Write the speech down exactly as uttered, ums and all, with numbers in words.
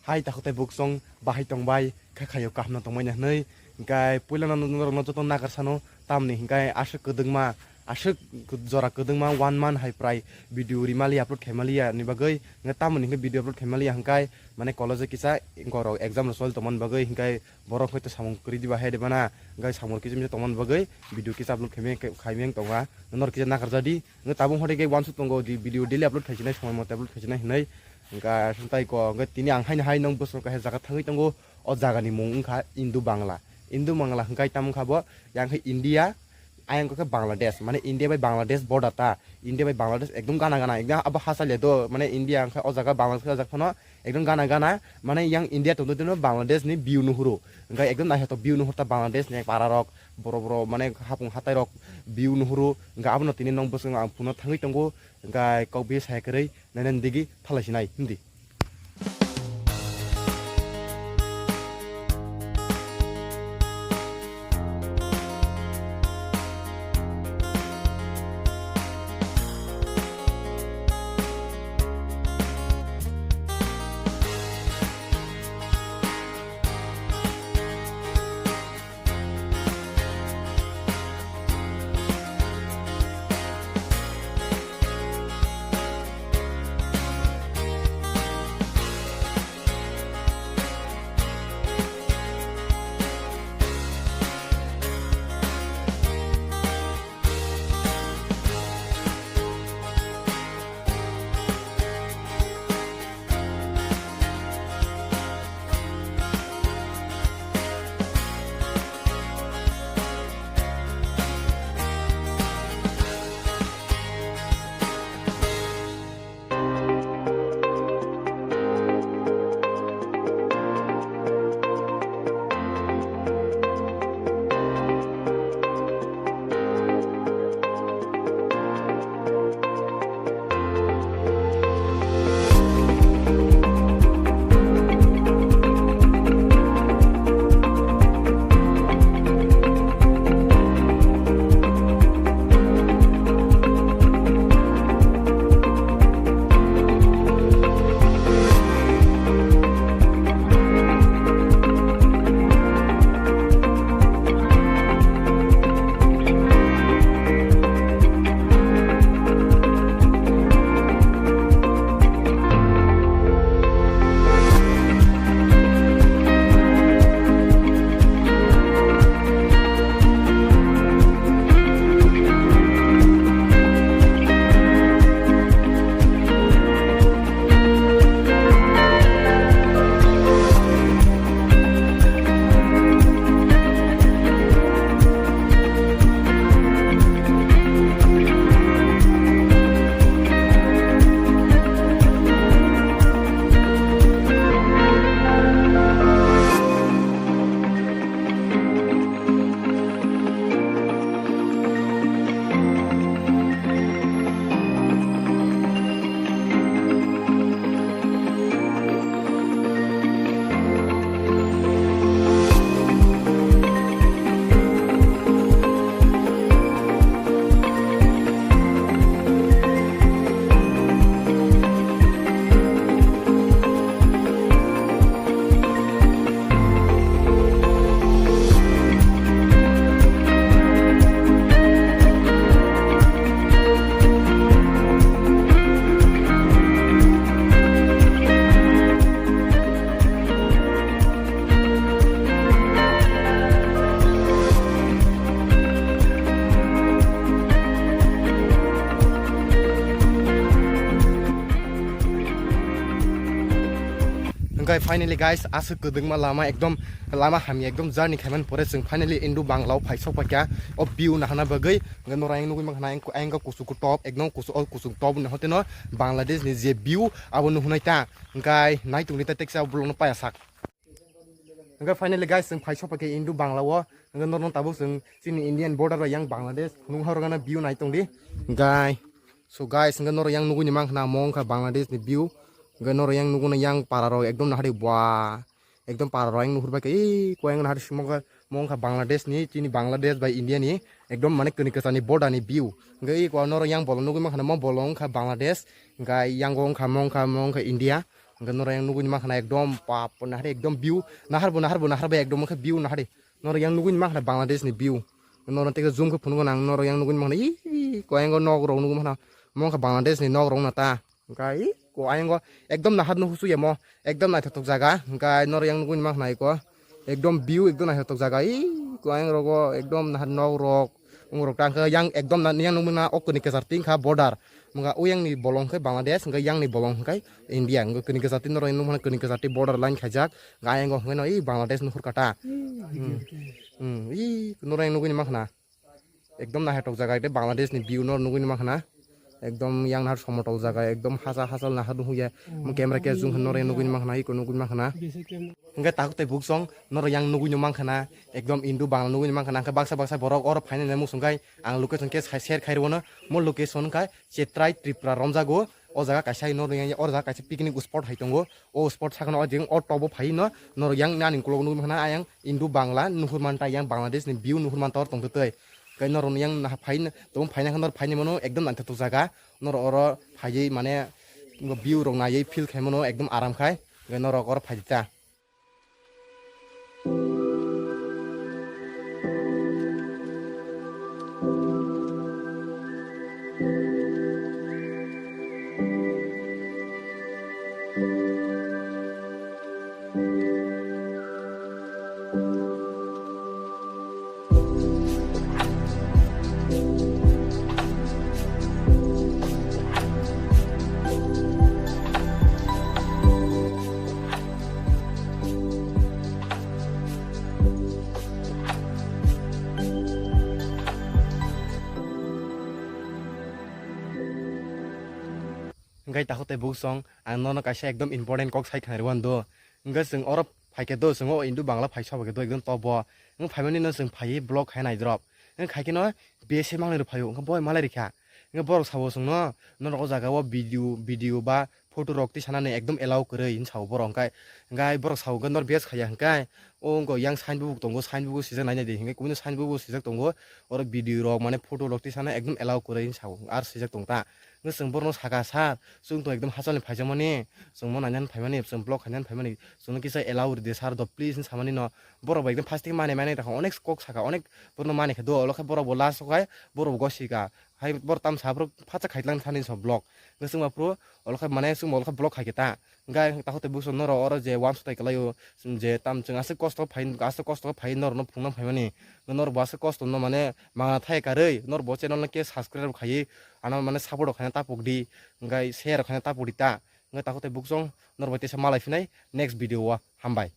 hai takhuk tei buksong bahai tongbai kha khaio kaham no tongmani hwnwi. Hwnkhe puila no norok no joto nagar sano tamni hwnkhe aswk kwdwkma, aswk jora kwdwkma one month hai prai video rimaliya, upload khaimaliya ni bagwi. Hwnkhe tamoni hwnkhe video upload khaimaliya hwnkhe mane college o kisa borok exam rok choli tongmani bagwi hwnkhe borok hwnkhe samung kwrwi diba hai de bana, hwnkhe samung kisa misa tongmani bagwi video kisa upload khaimeng, khaimeng tonga. Norok kisa nakarjadi. Hwnkhe tabuk hwnkhe uansuk tongo di video daily upload khaisinai, somoi mote upload khaisinai hinwi. Hwnkhe aswk tai ko, hwnkhe tini ang haino hai nwng bwswk kaisa jaga thangwi tongo. O jagani mung wngkha Indo Bangla. Indo Bangla hwnkhe tamo wngkha bo, yang khe India, ayang khe Bangladesh, mane India bai Bangladesh border ta, India bai Bangladesh ekdom gana gana, ekdom abo hachal ya do, mane India wngkha o jaga Bangladesh o jaga phano ekdom gana gana, mane yang India tongtwi tongtwino Bangladesh ni view nuhuru, hwnkhe ekdom naithotok view nuhur ta Bangladesh ni para rok, boro boro mane hapung hatai rok view nuhuru, hwnkhe abono tini nwng bwswk ang phone o thangwi tongo, hwnkhe kok bai saya kwrwi nainani digi thalai sinai hindi. Hwnkhe finally guys, aswk kwdwkma lama, ekdom lama hamya, ekdom journey khaimani pore chwng finally Indo Bangla o phai sok paikha o view nahana bagwi. Hwnkhe norok ayang nugwi mankha na, ayang, ayang kuchuk top, ekdom kuchuk, o kuchuk top ni hoteno Bangladesh ni je view abo nuhunai ta. Hwnkhe naitung di ta teksa vlog no paya sak. Hwnkhe finally guys, chwng phai sok paikha Indo Bangla o. Hwnkhe norno tabuk chwng chini Indian border bai yang Bangladesh phunuk horgana view nai tongdi. Hwnkhe so guys, hwnkhe norok yang nugwi ni mankha na, mo wngkha Bangladesh ni view. Hwnkhe norok yang nugwi na yang para rok ekdom nahari bua. Ekdom para rok yang nuhur bai kha, ee, koyang nahari simo kha, mo wngkha Bangladesh ni, chini Bangladesh bai India ni ekdom mane kwni kwchani border ni view. Hwnkhe ee, ko norok yang bolong nugwi mankha na, mo bolong wngkha Bangladesh. Hwnkhe yang o wngkha, mo wngkha, mo wngkha India. Hwnkhe norok yang nugwi mankha na ekdom pap nahar ekdom view nahar bo nahar bo nahar bo ekdom khe view nahar. Norok yang nugwi mankha na Bangladesh ni view. Norok tei zoom khe phunukgo nang norok yang nugwi mankha na ih koyango nok rok nugwi mankha na mo wngkha Bangladesh ni nok rok na ta. Hwnkhe ih koyango ekdom nahar no husu ya mo ekdom naithotok jaga hwnkhe norok yang nugwi mankha na iko. Ekdom view ekdom naithotok jaga. Ih, koyang rogo ekdom nahar nok rok. Wng rok tang khe yang ekdom na, yang nukmana o kwnwi kwchar tin kha border. Wngkha o yang ni bolong khe Bangladesh, hwnkhe yang ni bolong hwnkhe India. Wngkha kwnwi kwchar tin norok nukmana kwnwi kwchar tin border line khaijak. Hwnkhe ayang o hwnkhe no ih Bangladesh nuhur kha ta. Hmm. Hmm. Ih, norok yang nugwi mankha na. Ekdom naithotok jaga, ekdem Bangladesh ni view no nugwi mankha na. Ekdom yang nahar somotol jaga, ekdom hachal hachal nahar nugwi ya. Mo camera khe zoom khe norok yang nugwi mankha na, iko nugwi mankha na. Hwnkhe takhuk tei buksong norok yang nugwi mankha na. Ekdom Hindu Bangla nugwi mankha na. Hwnkhe baksa baksa borok oro phainai muchung khai ang location khe share khai rwno. Mo location khai Chetrai Tripura romjago. O jaga kaisa norok yang o jaga kaisa picnic spot hai tongo. O spot sakno o jeng o tobo phai no norok yang nani ukulok nugwi mankha na ayang Hindu Bangla nuhur manta yang Bangladesh ni view nuhur manta oro tongtwtwi. Kai norok yang naha phai tong phaina khe norok phaini mano ekdom naithotok jaga. Norok oro phaiwi mane view rok naiwi feel khai mano ekdom aram khai. Kai norok oro phai ta. Hwnkhe takhuk tei buksong ang nono kaisa ekdom important kok sai khnari wan do. Hwnkhe chwng oro phaikhe do, chwng o Hindu Bangla phai sobo khe do ekdom tobo. Wng phaimani no chwng phaiwi vlog khai nai drop. Wng khaikhe no B S A mangnwi rw phaio, wngkha boi malai rikha. Wngkha borok sabo chwngno, norok o jaga o video, video ba photo rok tisanani ekdom allow kwrwi hinwi sao borok. Wngkha, wngkha borok sao wngkha nor bes khaiya hwnkhe, o wngkha yang sign book tongo, sign book swijak nainai di hwnkhe kubuni sign book swijak tongo, oro video rok mane photo rok tisana ekdom allow kwrwi hinwi sao, ar swijak tong ta. Hwnkhe chwng borokno saka, sir, chwng tong ekdom hachalni phaijakmani, chwngno nainani phaimani, chwng vlog khainani phaimani, chwngno kisa allow rwdi sir do please hinwi samani no. Borok bo ekdom first thik mani mani rokha onek kok saka, onek borokno mani khe do, olo khe borok bo last o khai borok bo gosika. Hai borok tam sa borok phatsa khaitlang thani so vlog. Hwnkhe chwngma phuru olo khe mane chwngma olo khe vlog khai khe ta. Hwnkhe takhuk tei buksong norok oro je uansuk tai kwlaio, je tam chwng aswk kosto phai, aswk kosto phai norokno phunukna phaimani. Norok bo aswk kosto no mane mangna thai karwi norok bo channel no khe subscribe khaiwi ano mane support rok khaina tapuk di, hwnkhe share rok khaina tapuk di ta. Hwnkhe takhuk tei buksong norok bai teisa malai phinai next video o. Hambai.